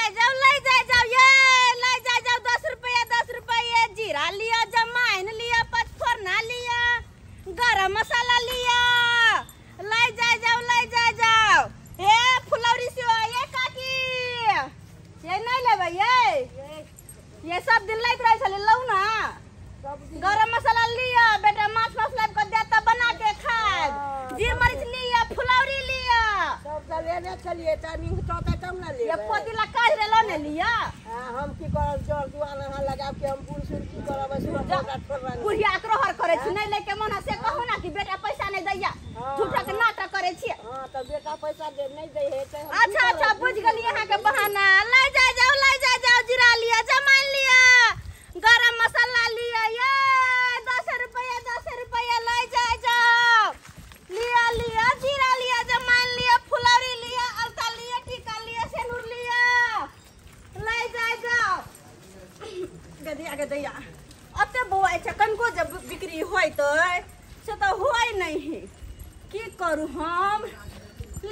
जाय जाओ ले जाय जाओ ये ले जाय जाओ 10 रुपया 10 रुपया जीरा लिया जमाइन लिया पचफोरना लिया गरम मसाला लिया ले जाय जाओ ले जाय जाओ। ए फुलौरी से ये काकी ये नहीं लेबै ये सब दिन लैत रहै छलै लौ ना गरम मसाला लिया बेटा माछ मसाला के देता बना के खाए जीर मरीच लिया फुलौरी लिया सब त लेने छलिए त नीक चौता तब न लेबै ये पोती ला काज रे लो ने लिया। हम की करब जर दुआन अहाँ लगाब के हम बुढ़ सुर की करब बुढ़िया आक्रोहर करे छी नहीं लेके मन से कहू ना कि बेटा पैसा नहीं दैया झूठा के नाटक करे छी। हां त बेटा पैसा दे नहीं दे है त अच्छा अच्छा बुझ गेली अहाँ के बहाना। ले जाय जाओ ले जाय जाओ जीरा लिया जमाइन लिया गरम मसाला लिया ये 10 रुपया 10 रुपया ले जाय जाओ लिया लिया जीरा लिया जमाइन लिया फुलौरी लिया अलता लिया टीका लिया सेनुर लिया ले जाय जाओ। गदिया गदिया अते बौआइ छै कनको जब बिक्री होइतै से तऽ होइ नहीं की करू हम।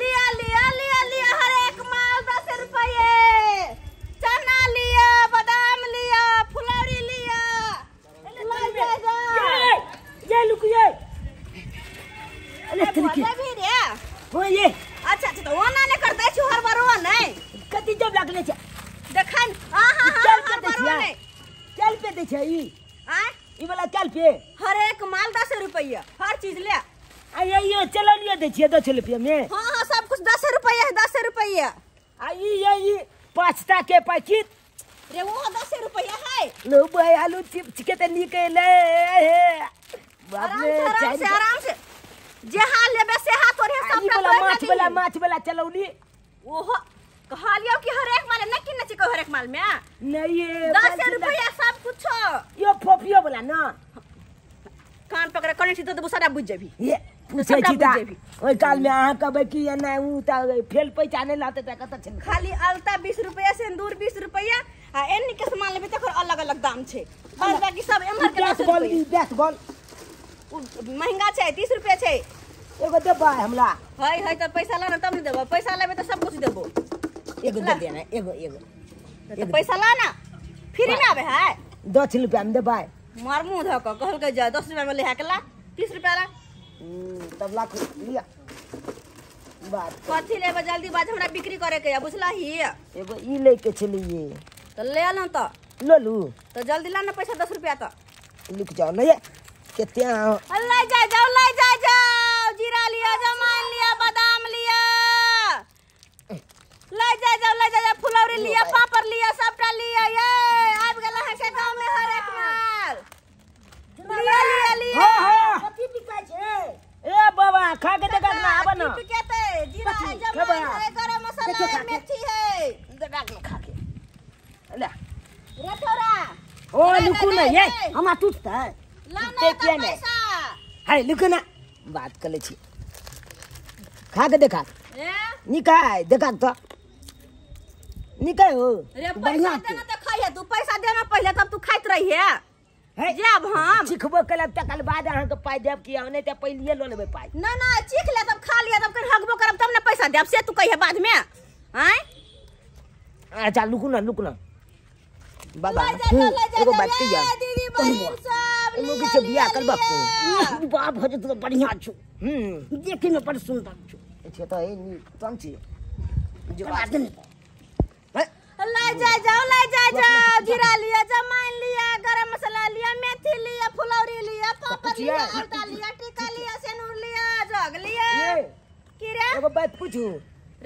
लिया लिया लिया लिया हर एक माल 10 रुपये चना लिया बादाम लिया फुलौरी लिया ले जाय जाओ। ये लुकिए अरे तरीके भी रे हो ये अच्छा अच्छा तो ओना ने कर दै छु हर बार ओ नहीं कति जब लागले छै देखन। हां हां चल हर पे बार ओ नहीं चल पे दै छै ई आ ई वाला चल पे हर एक माल 10 रुपया हर चीज ले आ ये चलो लियो दै छियै 10 रुपया में। हां हां सब कुछ 10 रुपया है 10 रुपया आ ई ये ई 5टा के पैकेट रे वो 10 रुपया है लो भाई आलू चिप्स के त निकले हे बाप आराम रे से आराम से आराम से जे हाल लेबे से हाथ तोरे ई सबटा वाला तोड़ माछ वाला माछ वाला चलौली ओहो कहलियो कि हर एक माल न किने छी हर एक माल में नहीं ये 10 रुपया सब कुछ यो फोफियो वाला ना कान पकड़ कने छी तो सारा बुझ जेबी ये पूछै छी ता ओइ काल में अहाँ कहबै कि ये नै उ त फेल पैसा नै लाते त कत छै खाली अलता 20 रुपया सिंदूर 20 रुपया आ एन्नी के सामान लेबे तकर अलग अलग दाम छै बाद बाकी सब एमहर के 10 बॉल 10 बॉल महंगा छै 30 रुपया छै एगो देबै हमरा है है त पैसा ला ना तब न देबो पैसा लेबे त सब कुछ देबो एगो दे दे ना एगो एगो त पैसा ला ना फ्री में आबे है 10 रुपया में देबै मार मुंह धक कहलकै जा 10 रुपया में ले के ला 30 रुपया ला तब लाख लिया बात कथी लेबे जल्दी बाज हमरा बिक्री करे के है बुझलही एगो ई ले के छलिए त ले आलौ त ल लू त जल्दी ला ना पैसा 10 रुपया त लिख जाओ ना ये केते ले जाय जाओ ले जाय जाओ जीरा लिया जमाइन लिया बादाम लिया ले जाय जाओ ले जाय जाओ फुलौरी लिया पापड़ लिया सबटा लिया ये आबि गेल अहाँ के गांव में हर एक माल लिया लिया लिया हां कथी बिकाय छै ए बाबा खा के देखा ना आबा ना की बिकेतै जीरा है जमाइन है गरम मसाला है मेथी है देखा के खा के ले रे थोड़ा ओ लुकू ना ये हमरा टूटतै ला ना किया नहीं पैसा हाय लुकू ना बात कर ले छी खा के देखा ए निकाय देखा तो निकाय हो रे पैसा देना त खाइहे तू पैसा देना पहिले तब तू खाइत रहिहे है जाब हम चिखबो कलब तकल बाद अहाँ के पाई देब कि नहीं त पहिले ल लेबै पाई ना ना चीख ले तब खा लिया तब कहीं हगबो करब तब ना पैसा देब से तू कहिहे बाद में आय अच्छा लुकू ना लुकू ना बाबा ले जा ले जा एगो बात कहिया दीदी बहिन सब लोग के बियाह कर बापू बाप हो जत बढ़िया छु देखे में बड़ सुंदर छु अच्छा त ए नी तम छी जो बात नहीं ले जा जाओ ले जा जाओ जीरा लिया जमाइन लिया गरम मसाला लिया मेथी लिया फुलौरी लिया पापड़ लिया अलता लिया टीका लिया सेनुर लिया जग लिया की रे एगो बात पूछू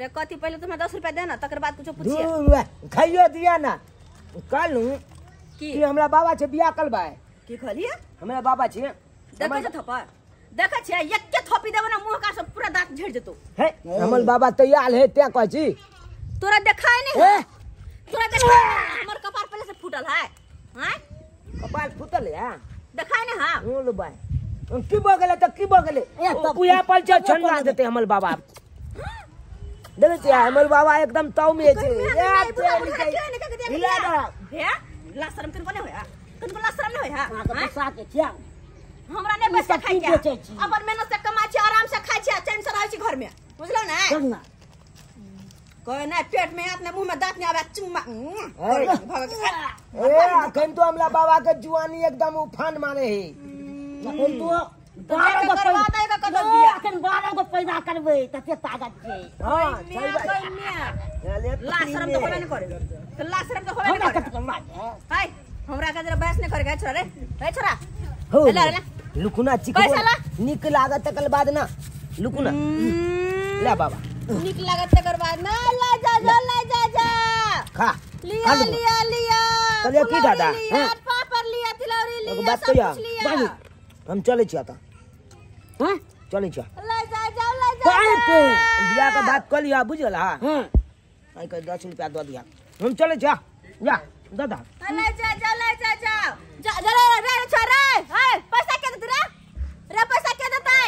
रे कथी पहिले तुम्हें 10 रुपया देना तकर बाद कुछो पूछिए खाइयो दिया ना कहलू की कि हमरा बाबा छै बियाह करबै की कहलिए हमरा बाबा छै देखै छ थप्पड़ देखै छ एके थप्पी देबो ना मुंह का सब पूरा दांत झड़ जेतो हे हमर बाबा तैयार है ते कहै छी तोरा देखाय नहीं है तोरा देखाय हमर कपार पहले से फूटल है हैं कपार फूटल है देखाय नहीं हां ओ लो बाय की भ गेलै त की भ गेलै उहे पर छ छनवा देते हमर बाबा देखै छियै हमर बाबा एकदम ताव में छै ए हिला हे ला शर्म कनको नहीं होया कनको ला शर्म नहीं होया अहाँ के पैसा के छिया हमरा नहीं पैसा खाइ के अपन मेहनत से कमाइ छी आराम से खाइ छी चैन से रहै छी घर में बुझलौ ने चल ना कोई ना पेट में आत ना मुंह में दांत नहीं आवे चुम्मा ए अखन तो हमला बाबा के जुआनी एकदम उफान मारे है अखन तो 12 गो करवा दे का कत बिया अखन 12 गो पैदा करबै तते ताकत छै। हां सही बात ला शरम तो होबे न करे तो ला शरम तो होबे न करे हाय हमरा का जरा बहस नहीं करे छोरा रे ए छोरा हो ले ले लुकुना चिकबो पैसा ला निक लागत तकल बाद ना लुकुना ले बाबा निक लागत तकर बाद ना ला जा जा ला जा जा खा लिया लिया लिया कहलिए की दादा हां पापड़ लिया तिलौरी एगो लिया बात सब कहिया कुछ लिया हम चले छी आता हां चले छी ले जा जा ले जा काहे पे बियाह के बात कर लिया बुझल हां हां आई के 10 रुपया दऽ दिया हम चले छी जा दादा ले जा जा ले जा जा जा जा रे रे छोरा रे ए पैसा के देत रे रे पैसा के देतै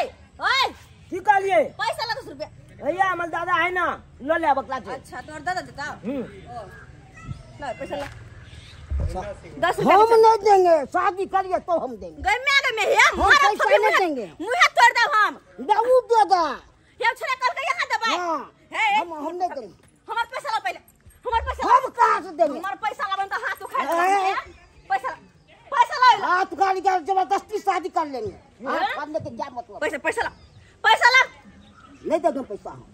ओए की कहलिए पैसा ला 10 रुपया भैया हमर दादा है ना ल ले बकला के अच्छा तोर दादा देता हम्म ओ ला पैसा ला 10 रुपया हम नहीं देंगे शादी करिए तो हम देंगे गए में आगे में हे हम मारा पैसा थोड़ी नहीं देंगे। मुंह तोड़ देब हम दाऊ देगा ये छोरा कल के यहां दबाए हां हे हम नहीं देंगे हमर पैसा ला पहले हमर पैसा हम कहां से देंगे हमर पैसा लाबन त हाथ उखाड़ देब पैसा पैसा ला हाथ उखाड़ के जबरदस्ती शादी कर लेंगे हाथ उखाड़ने के क्या मतलब पैसा पैसा ला पैसा ला नहीं देंगे पैसा हम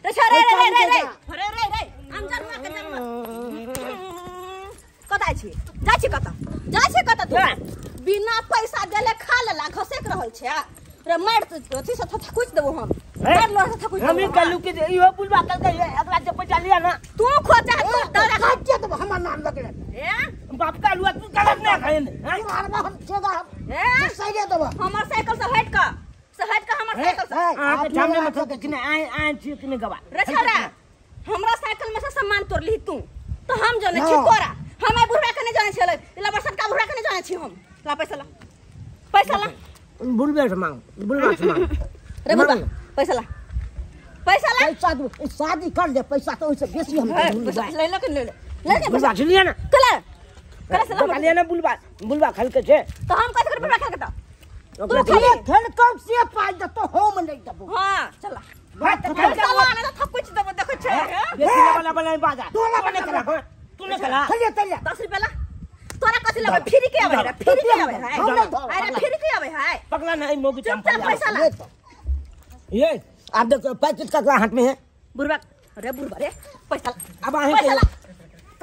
रे छोरा रे रे रे रे पैसा रे रे रे हम जन्मा के जन्मा कत छी जा छी कत जा छी कत तू बिना पैसा देले खा लेला घसेक रहल छै रे मार अथी से थकुच देबो हम मार लो से थकुच हम कहलू कि इहो बुलबा कल के अगला जे पैसा लिया ना तू खो चाहे तू दादा खा के तो हमर नाम लग रे ए बाप का लुआ तू गलत ना खाइन हां मारबा हम छेगा हम ए सही दे देबो हमर साइकिल से हट का से हट का हमर साइकिल से अहाँ के सामने में ठोके कि नहीं आए आए छी कि नहीं गवा रे छोरा हमरा साइकिल में से सामान तोड़ ली तू तो हम जाने छी तोरा हम आई बुढ़वा के नहीं जाने छी ला बरसात का बुढ़वा के नहीं जाने छी हम ला पैसा ला पैसा ला बुलबे से मांग बुलबा से मांग रे बुढ़वा पैसा ला पैसा ला पैसा दो शादी कर ले पैसा तो ओइसे बेसी हम पैसा ले ले के ले ले ले के बुलबा से लिया ना कला कला से ला लिया ना बुलबा बुलबा खल के छे तो हम कैसे कर बुढ़वा खा के तो ओकरा तू खाली खेल कब से पाई दे तो हम नहीं देबो हां चला बात पैसा ला ना तो कुछ देबो देखो छे बेसी वाला बनाई बाजा तोला बने कला तू ने कला चलिए चलिए 10 रुपया ला तोरा कथि लगे फ्री के आवे रे फ्री के आवे है हम नहीं धो अरे फ्री के आवे है पकड़ा नहीं मोगी चुपचाप पैसा ला ये आप देखो पैकेट का हाथ में है बुढ़वा अरे बुढ़वा रे पैसा ला अब आहे पैसा ला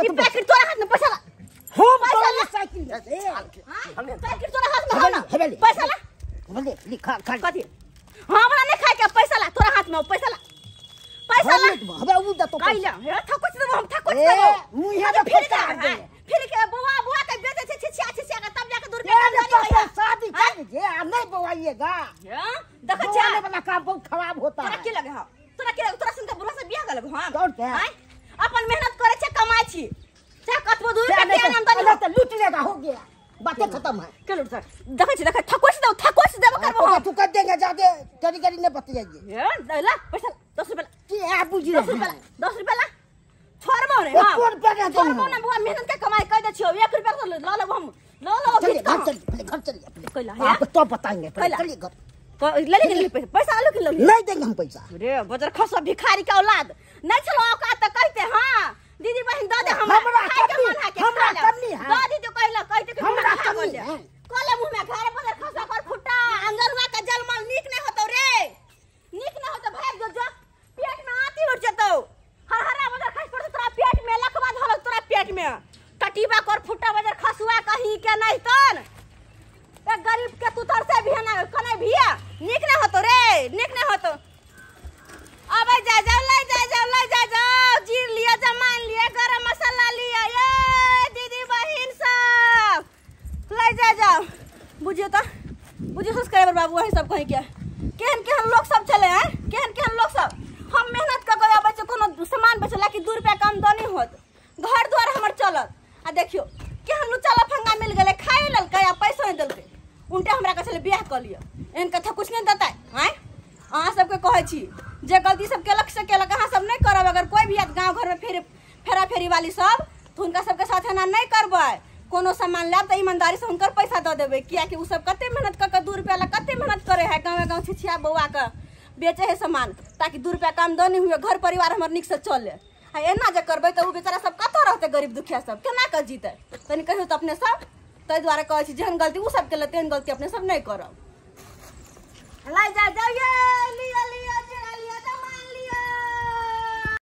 ई पैकेट तोरा हाथ में पैसा ला हम पैसा तोरा ला। साइकिल दे हां पैकेट तोरा हाथ में हो ना हवेली। पैसा ला बोले लिखा खा कथि हमरा नहीं खाए के पैसा ला तोरा हाथ में पैसा ला पैसा ला हबे उ दे तो कैला हे थकुच देबो हम थकुच ए, देबो मुँहे अरे में फिर के फटा आवे दे। है फिर के बुआ बुआ के बेचे छे छिछिया छिछिया के तब जाके 2 रुपया ये आमदनी तो होइया शादी कर लीजिए आ नहीं बोवाइएगा हां देखै छे बोवाने वाला काम बहुत खराब होता तोरा है की लगे हो तोरा की लगे तोरा संग बुढ़ा से बियाह कर लगे हम और क्या? आँय? अपन मेहनत करे छे कमाई छी चाहे कतबो 2 क्या रुपया नहीं के आमदनी तो- तो लूट लेगा हो गया बातें खत्म है के लूट सर देखै छी देखै थकुच देबो थकुच देबो करबो हम तू कर देंगे जाके करी करी नहीं बतियाइए ए ला पैसा ला, 10 रुपया ला कि आप बुझ 10 रहे रुपया हैं ला 10 रुपया ला छोड़बो रे एक हम रुपया नहीं देंगे छोड़बो ना बुआ मेहनत के कमाई कर दे छियो 1 रुपया तो ल लेबो हम ल लेबो चलिए खींच घर के चलिए पहले घर चलिए पहले। कैला है आपको तो बताएंगे पहले कैला? चलिए घर ले ले ले पैसा पैसा आलू के ले ले नहीं देंगे हम पैसा रे बजर खसो भिखारी के औलाद नहीं छलो औकात त कहते हां दीदी बहन दऽ दे हमरा हमरा खाय के कमी- मन है के हमरा खा लेब। कमी है। दऽ दी तो कहला कहते कि हमरा हमरा खा कमी गेल है। कहले मुंह में घर बजर खसो कर फुटा अंगरवा के जलमल नीक नहीं होतो रे नीक नहीं होतो भाग जो जो पेट में आती उठ जतो हरहरा बजर खस पड़तो तोरा पेट में लखवा धरल तोरा पेट में कटीबा कर फुटा बजर खसुआ कहीं के नहीं तन ए गरीब के तू तर से भी ना कने भी नीक नहीं होतो रे नीक नहीं होतो अबे जा जाओ ले जा जाओ ले जा जाओ जीर लिया जमान लिया गरम मसाला लिया ये दीदी बहन सब ले जा जाओ बुझियो तो बुझियो सब्सक्राइबर बाबू वही सब कहीं के केहन केहन लोग सब चले हैं केहन केहन लोग सब हम मेहनत कर के आबै छै कोनो सामान बेचला कि 2 रुपया कम दनी होत घर द्वार हमर चलत आ देखियो केहन लुच्चा लफंगा मिल गेलै खाइयो लेलकै आ पैसो नहि देलकै उनटे हमरा कहै छलै बियाह कऽ लिअ एहन कथा कुछ नहि देतै आँय अहाँ सबके कहै छी जे गलती सब केलक से केलक अहाँ सब नहि करब अगर कोई भी आयत गाँव घरमे फेर फेरा फेरी वाली सब तऽ हुनका सबके साथ एना नहि करबै कोनो सामान लेब तऽ ईमानदारी से हुनकर पैसा दऽ देबै कियाकि ओ सब कते मेहनत कऽ कऽ 2 रुपया ला कते मेहनत करे है गाँवे गाँव छिछिया बौआ के बेचे है सामान ताकि 2 रुपया आमदनी हुए घर परिवार हमर नीक से चले। आ एना जे करबै तऽ ओ बेचारा सब कतऽ रहतै गरीब दुखिया सब केना कऽ जीतै तनी कहियौ तऽ अपने सब। ताहि दुआरे कहै छी जेहन गलती ओ सब केलक तेहन गलती अपने सब नहि करब। लै जा जाउ ये